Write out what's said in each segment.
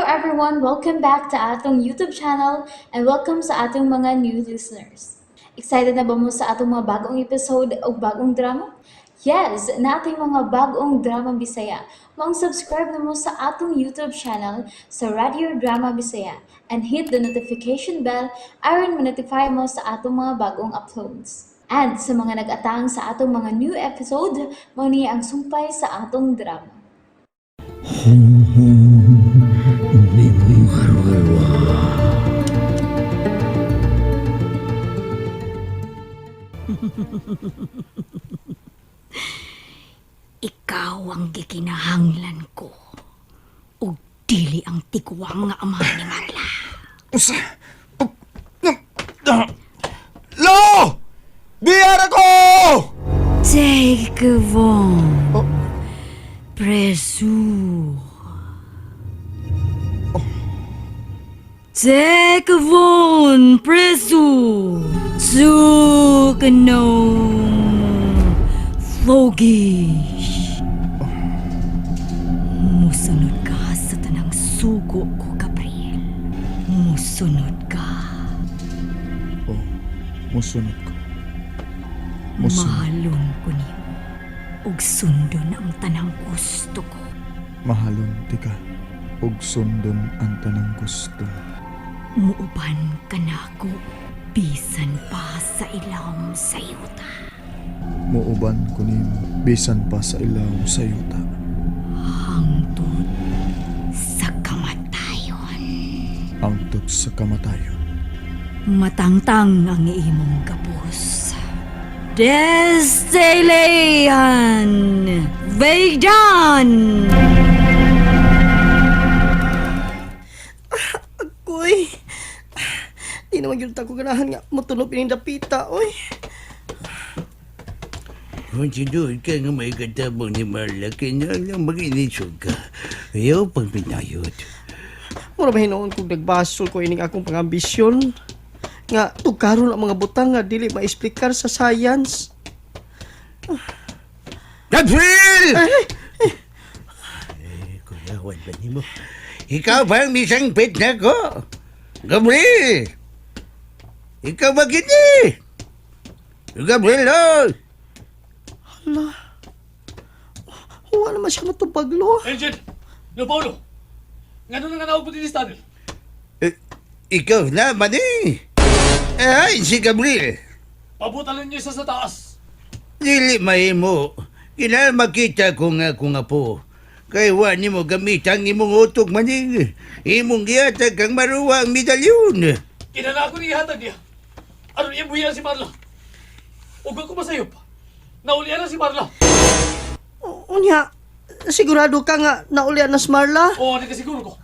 everyone! Welcome back to atong YouTube channel and welcome sa atong mga new listeners. Excited na ba mo sa atong mga bagong episode o bagong drama? Yes, nating mga bagong drama Bisaya. Maong subscribe na mo sa atong YouTube channel sa Radio Drama Bisaya and hit the notification bell aron ma-notify mo sa atong mga bagong uploads. And sa mga nag-atang sa atong mga new episode, mao ni ang sumpay sa atong drama. Ni Marwa. Ikaw ang gikinahanglan ko. Ug dili ang tigwang nga amahan ni Marla. Usa. Lo! Biyara ko! Take von. Preso. Take von preso. Zukanom. Fogish. Musunod ka sa tanang sugo ko, Gabriel. Musunod ka. Oh, musunod ko. Musunod. Mahalon ko nimo. Ug sundon ang tanang gusto ko. Mahalon tika. Ug sundon ang tanang gusto. Muuban ka nako bisan pa sa ilawom sa yuta. Muuban ko nimo bisan pa sa ilaw sa yuta. Hangtod sa kamatayon. Angtod sa kamatayon. Matangtang ang imong gapos. Destilean Veydan! Agoy. Di naman yun ako ganahan nga matulob ining dapita, oy. Kung sinuod ka nga may katabang ni Marla, kinahanglan mag-inisog ka. Ayaw pang pinayot. Mura ba hinuon kung nagbasol ko ining akong pangambisyon? Nga tukaron ang mga butang nga dili maexplikar sa science. Gabriel! Eh, kuyawan ba nimo? Ikaw ba ang misangpit na ko? Gabriel! Ikaw ba gini? Gabriel, oh! Hala. Huwa naman siya matubaglo. Elgin! No, Paolo! Nga na nga po din ni Stanley? Eh, ikaw na, mani! Ay, si Gabriel! Pabutan niyo siya sa taas! Dili mahimo. Kinahanglan makita ko nga kung apo. Kay wa nimo gamitan ang imong utok maning. Imong gihatag kang maruwa ang medalyon. Kinala ko ni ihatag niya. Aron iyang buhian si Marla. Huwag ko masayop. Naulian na si Marla. Unya, sigurado ka nga naulian na si Marla? Oo, nakasiguro ko.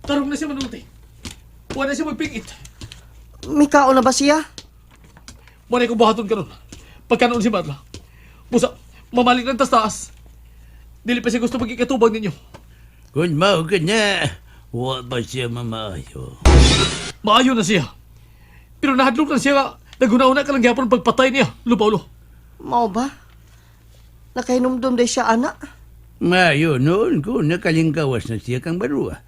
Tarong na siya manulti. Huwag na siya magpingit. May kaon na ba siya? Muna kong buhaton karon. Pagkanoon si Marla. Busa, mamalik ng tas taas. Dili pa siya gusto magkikatubag ninyo. Kung mao ka na, wa ba siya mamaayo? Maayo na siya. Pero nahadlok na siya nga. Naguna-una ka lang gyapon pagpatay niya, Lo Paolo. Mao ba? Nakahinumdum day siya, ana. Maayo noon kung nakalingkawas na siya kang maruwa.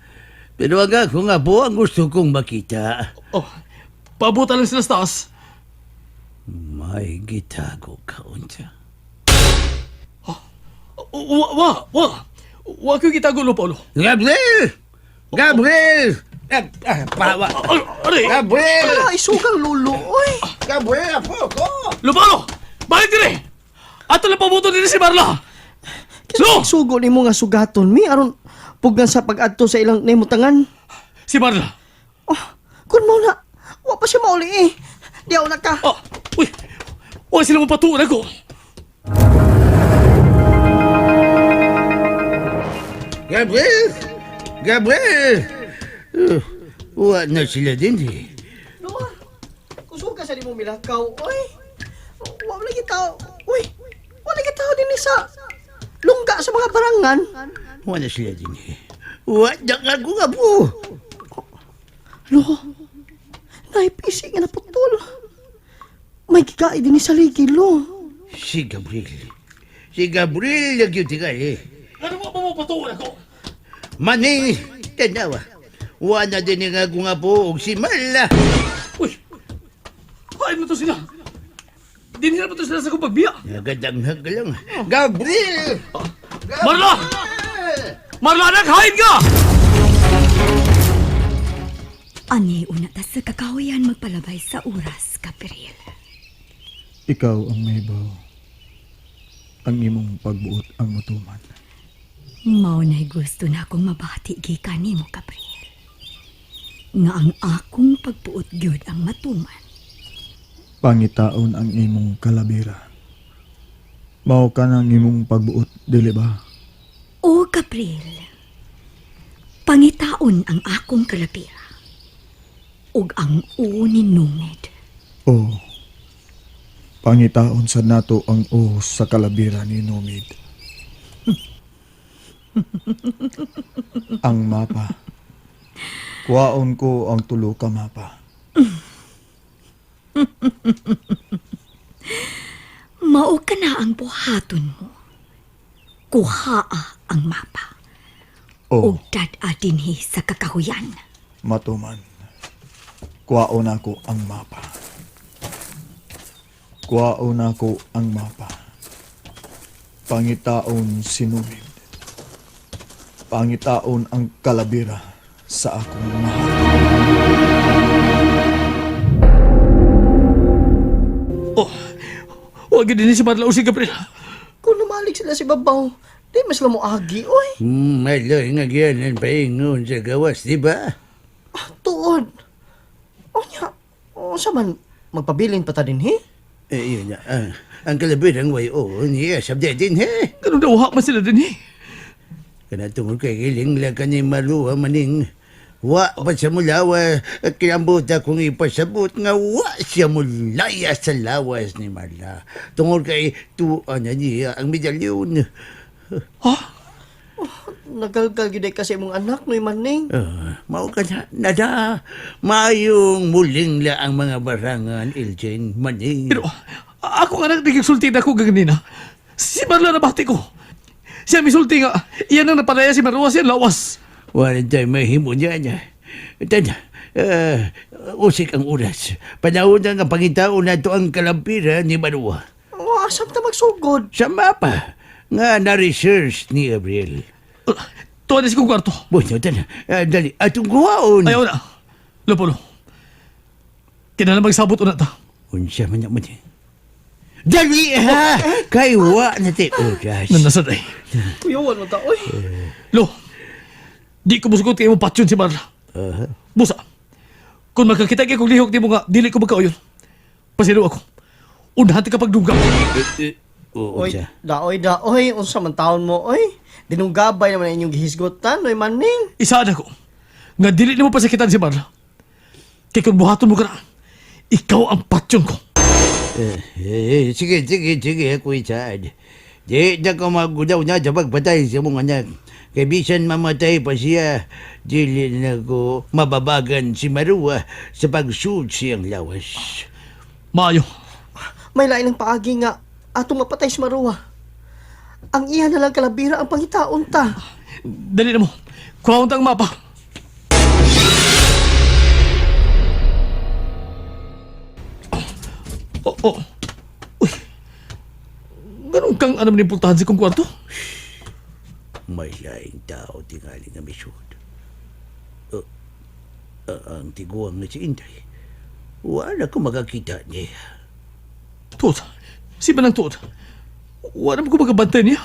Pero ang ako nga po ang gusto kong makita. Oh, paabutan lang sila sa taas. May gitago ka unsa. Wa, wa, wa. Wa ko gitago, Lo Paolo. Gabriel! Gabriel! Ah, ah, pawa. Aray! Gabriel! Ala, isugang lulo, oy. Gabriel, apo ko! Lo Paolo! Balik dire! Ato lang pabuto din si Marla! Lo! Sugo nimo nga sugaton mi aron pugnan sa pag-adto sa ilang nemutangan. Si Marla! Oh, kun mo na. Wa pa siya mauli eh. Diyaw na ka. Ah! Uy! Uy, sila mo patuon ako! Gabriel! Gabriel! Wa na sila din eh. Noah, kusog ka sa nimo milakaw, oy. Wa lagi tao. Uy, wa lagi tao dinhi sa lungga sa mga barangan. Wa na sila din eh. Wa na nga ko nga po. Lo, naipisi nga naputol. May gikai dinhi sa ligi, lo. Si Gabriel. Si Gabriel nagyuti ka eh. Ano mo mo patuon ako? Mani, Tanawa. Wa na din nga akong apo og si Marla. Uy! Hain mo to sila! Dinhira mo to sila sa kong pagbiya! Nagadanghag lang. Gabriel! Marla! Marla, anak! Hain ka! Ani una ta sa kakahuyan magpalabay sa oras, Gabriel. Ikaw ang mahibaw. Ang imong pagbuot ang matuman. Mao na'y gusto na akong mabati gikan nimo, Gabriel. Nga ang akong pagbuot gyud ang matuman. Pangitaon ang imong kalabira. Mao ka ng imong pagbuot, dili ba? O Gabriel, pangitaon ang akong kalabira ug ang uninungid. O, pangitaon sa nato ang o sa kalabira ni Nomid. Ang mapa. Kuwaon ko ang tulo ka mapa. Mao ka na ang buhaton mo. Kuhaa ang mapa O, ug dad-a dinhi sa kakahuyan. matuman. Kuwaon ako ang mapa. Kuwaon ako ang mapa. Pangitaon si Numid. Pangitaon ang kalabira sa akong mahal. Oh, huwag yun din si Marla o si Gabriel. Kung namalik sila si Babaw, di mas sila mo agi, oy. Maloy nga gyanan paingon sa gawas, di ba? Ah, tuod. Unya, unsa man magpabilin pa ta din, he? Eh, yun na. Ang kalabirang way o niya sabda din, he. Ganun daw hak man sila din eh. Kana tungod kay giling lang kani maluha maning. Wa pa siya mulawa at kinambuta kong ipasabot nga wa siya mulaya sa lawas ni Marla. Tungod kay tuwa na niya ang medalyon. Ha? Nagalgal gyud ay kasi imong anak noy maning. Mao ka na, nada. Mayong muling la ang mga barangan, Iljen, maning. Pero ako nga nagkiksulti na ako gaganina. Si Marla nabati ko. Siya misulti nga. Iyan ang napalaya si Marla siya lawas. Wala tayo mahimo niya niya. Tanda, usik ang oras. Panahon na nga pangitaon na to ang kalampira ni Marua. Wa asam ta magsugod. Sa mapa nga na-research ni Gabriel. Tuwa na si kong kwarto. Bueno, tanda, dali, atong kuhaon. Ayaw na. Lopolo. Kinala magsabot una ta. Unsa man naman eh. Dali ha! Kay wa na ti oras. Nanasad ay. Kuyawan mo ta, oy. Lo, di ko musugot kay mo patyon si Marla. Busa, kung makakita kay kong lihok di mo nga, dili ko magkauyon. Pasilo ako. Unahan ti kapag dunggap. Oo, Oy, siya. daoy daoy unsa man taon mo, oy. Dinunggabay naman ang inyong gihisgotan noy maning. Isaan ako. Nga dili nimo pasakitan si Marla. Kay kung buhaton mo ka na, ikaw ang patyon ko. Eh, sige, sige, sige, ako isaan. Di na ko magudaw na sa pagpatay sa mong anak. Kay bisan mamatay pa siya, dili na ko mababagan si Marua sa pagsuot siyang lawas. Maayo. May lain ang paagi nga atong mapatay si Marua. Ang iya na lang kalabira ang pangitaon ta. Dali na mo. Kuha ang mapa. Oh, oh. Uy. Ganun kang alam ni pultahan sa kong kwarto? May laing tao tingali nga misud. Ang tiguang na si Inday. Wala ko makakita niya. Tuot. Si Manang Tuot. Wala mo ko magabantay niya.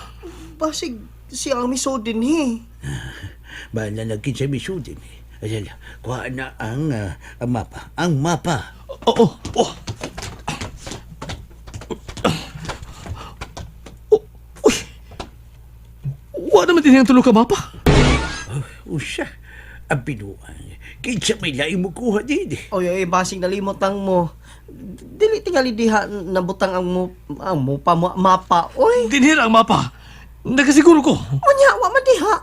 Basig siya ang misod din he. Bahala na kinsa misudin. Asala, kuha na ang, ang mapa. Ang mapa. Oo, oo. Oh, uy. Wala naman din ang tulog ka mapa. Usya, ang pinuan. Kinsa may laing mo kuha din. Oy, oy, basig nalimot ang mo. Dili tingali diha nabutang ang mo ang mo pa mapa, oy. Dinhira ang mapa. Nakasiguro ko. Unya wa man diha.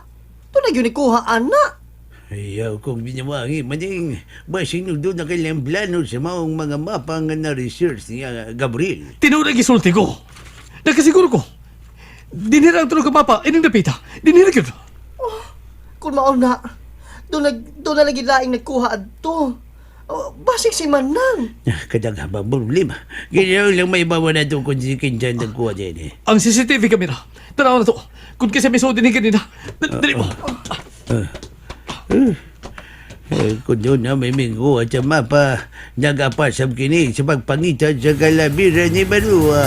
Tunay gyud ni kuha ana. Ayaw kong binawangi, maning. Basing nung doon na kailang plano sa maong mga mapa nga na-research niya, Gabriel. Tinuod ang gisulti ko. Nakasiguro ko. Dinhira ang tulog ka mapa. Ining dapita. Dinhira gyud. Kung mao na, Doon na lagi laing nagkuha adto. Oh, basig si Manang. Kadaghabang problema. Kaya lang may bawa na ito kung si Kinjan nagkuha din eh. Ang CCTV camera. Tanaw na to. Kung kasi may din kanina. Dali mo. Eh, kung doon na may minggo at sa mapa, nagapasap kini sa pagpangitan sa kalabira ni Barua.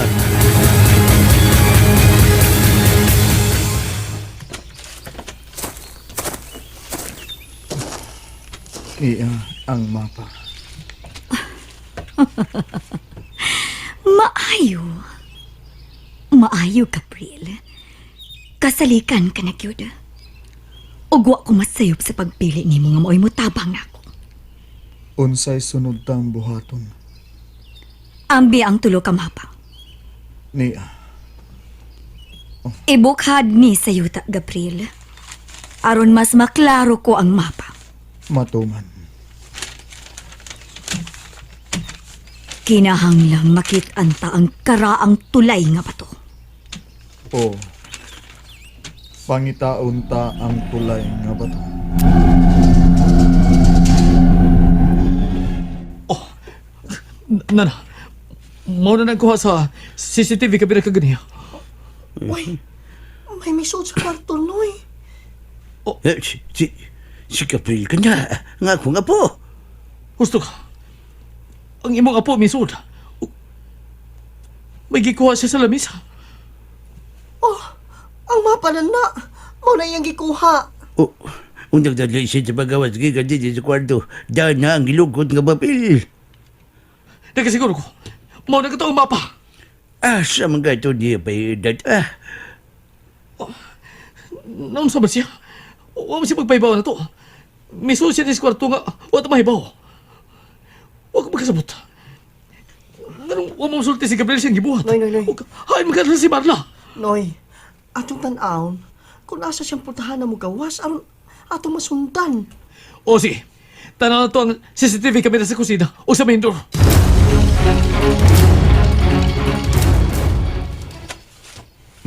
Iya ang mapa. Maayo. Maayo, Gabriel. Kasalikan ka na gyud. Ug wa ko masayop sa pagpili nimo nga maoy motabang nako. Unsay sunod tang buhaton. Ambi ang tulo ka mapa. Niya. Ibukhad ni sa yuta, Gabriel. Aron mas maklaro ko ang mapa. Matuman. Kinahanglang makit-an ta ang karaang tulay nga bato. O. Pangitaon ta ang tulay nga bato. Oh. Nana. Mao na nagkuha sa CCTV camera kaganiya. Uy, may misuod sa kwarto, Noy. Eh, si Gabriel ka na. Nga ko nga po. Gusto ka. Ang imong apo misud. May gikuha siya sa lamisa. Oh, ang mapa na na. Mao na iyang gikuha. Oh, unang dali siya sa pagawas gikan din sa kwarto. Dahil na ang gilugkot nga papel. Nakasiguro ko. Mao na kato ang mapa. Ah, sa mga ito niya pa edad. Ah, Naunsa ba siya? Wa man siya magpahibaw na to. Misud siya sa kwarto nga wa ta mahibaw. Wa ko magkasabot. Nganong wa mo sulti si Gabriel siyang gibuhat. Noy, Noy, Noy. Hain magkadala si Marla. Noy, atong tan-awon, kung asa siyang putahan na mugawas, aron atong masundan. O sige. Tanaw na to ang CCTV camera sa kusina o sa main door.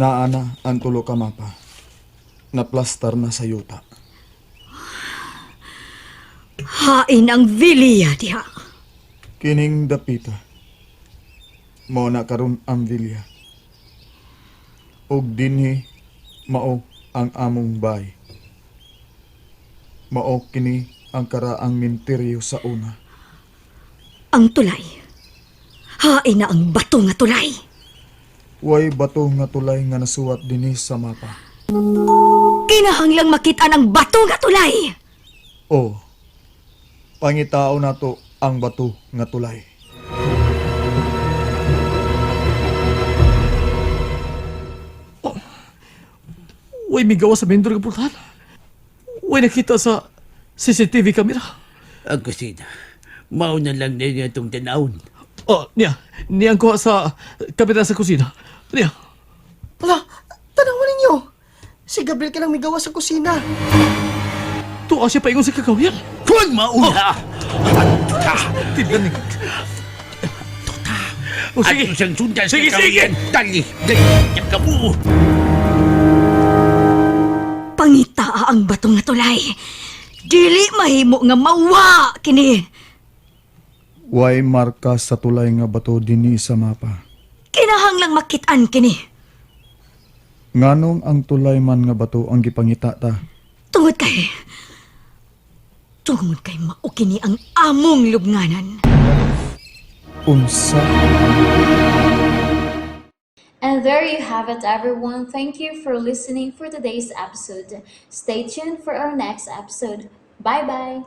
Naana ang tulo ka mapa. Naplastar na sa yuta. Hain ang vilya diha. Kining dapita. Mao na karon ang vilya. Og dinhi mao ang among bay. Mao kini ang karaang minteryo sa una. Ang tulay. Hain na ang bato nga tulay. Way bato nga tulay nga nasuwat dinhi sa mapa. Kinahanglang makit-an ang bato nga tulay. O, pangitao nato ang bato nga tulay. Way migawa sa main door nga pultahan. Way nakita sa CCTV camera. ang kusina. Mao na lang din itong tanawon. Oh, niya. Niya ang kuha sa kamera sa kusina. Niya. Hala, tanawan ninyo. Si Gabriel ka lang migawas sa kusina. Tuwa siya paingon sa kagawian. Kung mauna! Tignan ni. Oh, sige. At isang sundan sa Sige, sige. kawiyan. Dali! Dali! Kamo! Pangitaa ang bato nga tulay. Dili mahimo nga mawa kini. Way marka sa tulay nga bato dinhi sa mapa. Kinahanglang makit-an kini. Nganong ang tulay man nga bato ang gipangita ta? Tungod kay mao kini ang among lubnganan. Unsa? And there you have it, everyone. Thank you for listening for today's episode. Stay tuned for our next episode. Bye bye.